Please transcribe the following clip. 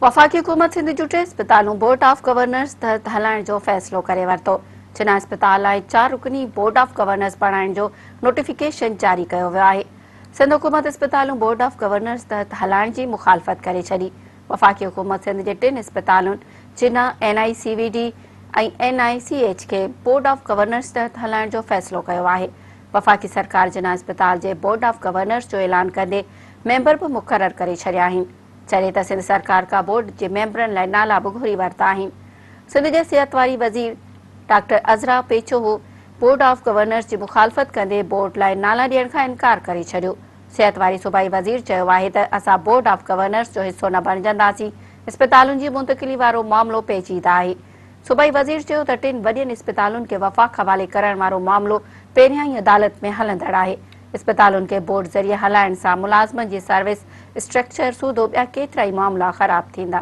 وفاقي حڪومت سنڌ جون ٽي اسپتالون بورڊ آف گورنرز تحت هلائڻ جو فيصلو ڪري ورتو. جناح اسپتال لاء 4 رڪني بورڊ آف گورنرز بڻائڻ جو نوٽيفڪيشن جاري ڪيو ويو آهي. سنڌ حڪومت اسپتالون بورڊ آف گورنرز تحت هلائڻ جي مخالفت ڪري ڇڏي. وفاقي حڪومت سنڌ جي ٽن اسپتالن Jinnah, N I C V D ۽ N I C H کي بورڊ آف گورنرز تحت هلائڻ جو فيصلو ڪيو آهي. وفاقي سرڪار جناح اسپتال جي بورڊ آف گورنرز جو اعلان ڪندي ميمبر به مقرر ڪري ڇڏيا آهن. جڏهن ته سنڌ سرڪار ڪا بورڊ جي ميمبرن لاء نالا به گهري ورتا آهن. سنڌ جي صحت واري وزير doctor Azra Pechuho board of governors جي مخالفت ڪندي بورڊ لاء نالا ڏيڻ کان انڪار ڪري ڇڏيو. صحت واري صوبائي وزير چيو آهي ته اسان بورڊ آف گورنرز جو حصو نه بڻجنداسين، اسپتالن جي منتقلي وارو معاملو پيچيده آهي. صوبائي وزير چيو ته ٽن وڏين اسپتالن کي وفاق حوالي ڪرڻ وارو معاملو پهريان ئي عدالت ۾ هلندڙ آهي، اسپتالن کي بورڊ ذريعي هلائڻ سان ملازمن جي سروس اسٽرڪچر سوڌو ٻيا ڪيترائي معاملا خراب ٿيندا.